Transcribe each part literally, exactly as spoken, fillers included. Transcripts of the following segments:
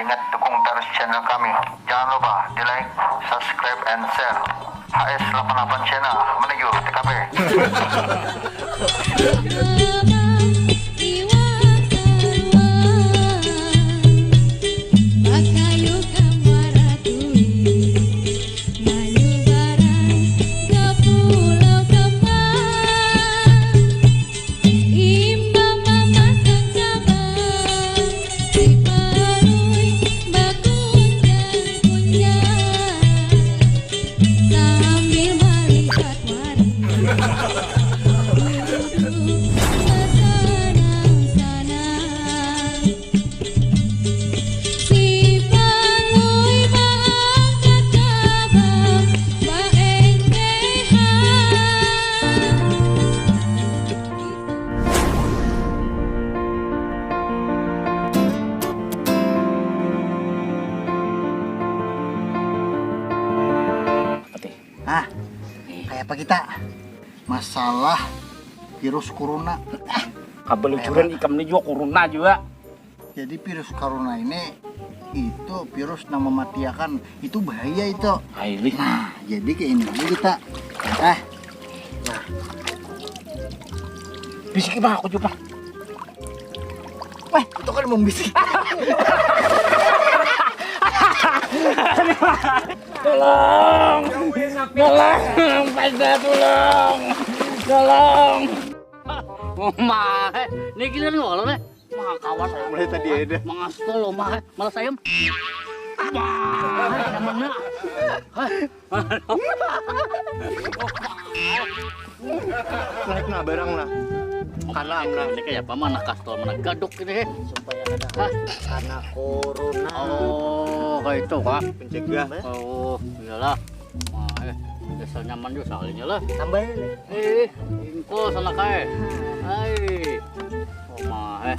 Ingat dukung terus channel kami. Jangan lupa di like, subscribe, and share. H S delapan delapan Channel menuju T K P. Nah, kayak apa kita? Masalah virus corona. Kabelucuran ikam ni jua corona jua. Jadi virus corona ini itu virus yang mematiakan, itu bahaya itu. Ailih. Nah, jadi kayak ini aja kita. Ah. Nah. Bisik mah aku coba. Wah, itu kan membisik. Tolong. Tolong, pada tolong. Tolong. Mah, ini gila nih kalau nih. Mah kawan mulai tadi ada. Mangastol lo mah, malah sayem. Mah, mana? Hah? Naik nah barang nah. Karena nah. Ini kayak apa mana kastol mana gadok ini. Supaya ada karena corona. Oh, kayak itu kak. Pencegah. Oh, iyalah. Wah, eh, dasar nyaman juga soalnya lah. Tambah ini. Eh, engko sana kae. Hai. Oh, mah, eh.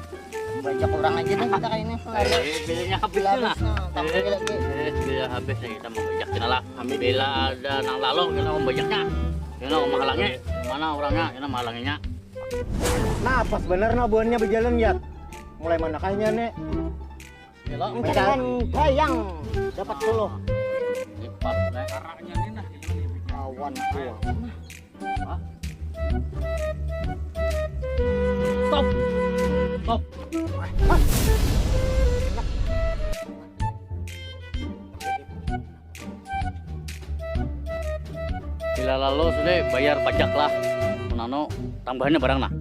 Banyak orang aja nih kita kayak ini. Eh, bilanya habis. Bila lah. Habis, nah, tambah lagi. Eh, bila habis nih kita mau banyak kita lah. Bila ada nang lalu kita mau banyaknya. Kita mau menghalangi. Mana orangnya? Kita menghalanginya. Nah, pas bener nah buannya berjalan ya. Mulai mana kayaknya nih? Mencan bayang dapat puluh. Lipat, nah. Kawan tuh. Stop. Stop. Bila lalu sudah bayar pajak lah. Menano tambahannya barang nah.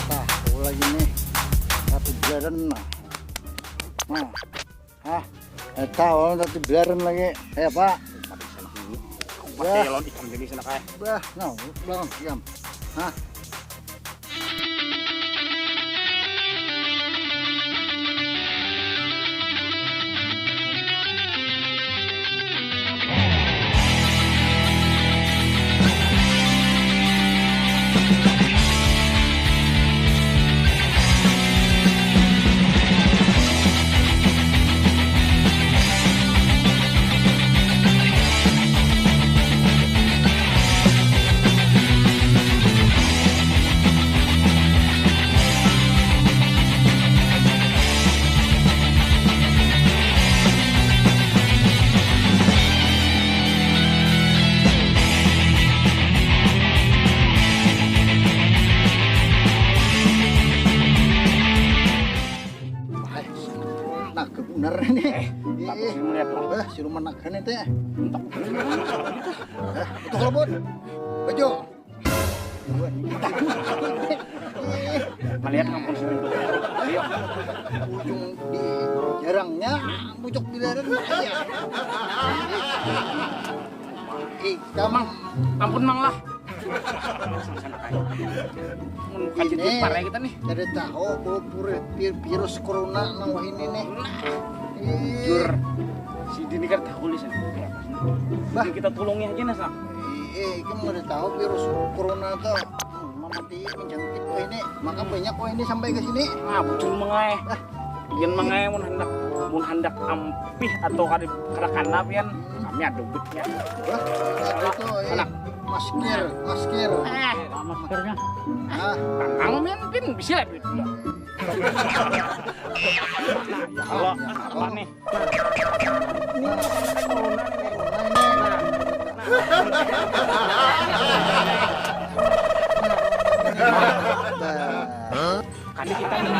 Nah, aku lagi nih. Satu jalan nah. Nah. Hah? Eta orang tadi biaran lagi. Eh, Pak. Pakai lawan ikan jadi sana kayak. Bah, nah, belakang diam. Hah? Nah, kebenar nih. Eh, Ih, melihat lah. Bah, siluman naga nih teh. Entah. Eh, itu kalau bun. Baju. Melihat kampung sini tuh. Ayo. Ujung di jarangnya, pucuk di daerah. Ih, kamu. Ampun, Mang lah. Mun kaji ini parai kita nih. Kada tahu bahwa pur- pir- virus corona nang wahini nih. Nah, ih, jujur. Si Dini kada tahu lisan. Bah. Jadi kita tulungi aja nah, Sak. Iya, kita kada tahu virus corona tuh mamati menjangkit wahini. Maka banyak wahini sampai ke sini. Ah, bujur, Mang ai. Ah. Pian, Mang ai, mun handak, mun handak ampih atau kada, kada kana pian, kami ada ubitnya. Wah, itu, eh, anak. Masker, masker. Eh, maskernya. Ah, tangkang pian, pian bisa lah duit. Nah, ya Allah, apa nih? Ini corona nih. Nah. Kada kita nih.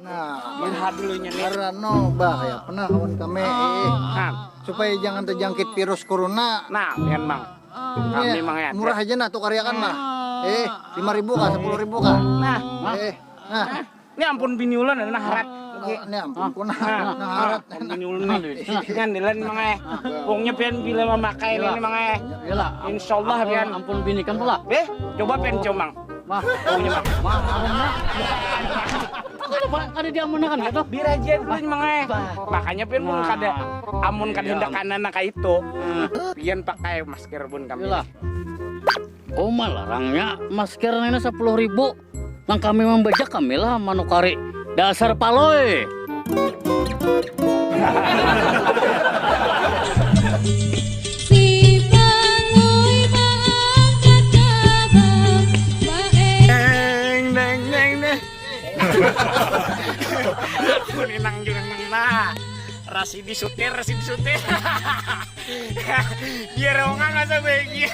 Nah, lihat dulunya nih. Karena bah ya, pernah kawan kami, eh, nah, supaya jangan terjangkit virus corona. Nah, memang. Kami, iya, Mang, ya, murah aja nah, tukariakan lah. Eh, lima ribu kah, sepuluh ribu kah? Nah, eh, nah. Ini ampun bini ulun, nah, harat. Oh, ini ampun, nah, nah, harat. Ampun bini ulun nih. Kan dilan, Mang, eh. Wongnya pian bila memakai ini, Mang, eh. Insya Allah pian. Ampun bini kan pula. Eh, coba pian cium, Mang. Mah, mah, mah, kada diamunakan gitu. Birajian dulu, Mang ai. Makanya pian mun kada, amun kada hendak kana nang kaitu, pian pakai masker bun kami. Iyalah. Oh, malarangnya masker ini sepuluh ribu. Nang kami mambajak kami lah manukari. Dasar paloi. Si Palui maangkat cabang bae. Deng, deng, deng, deng. Aku ni nang jurang nang nah. Rasidi sutir, rasidi sutir. Biar orang asa bahagia.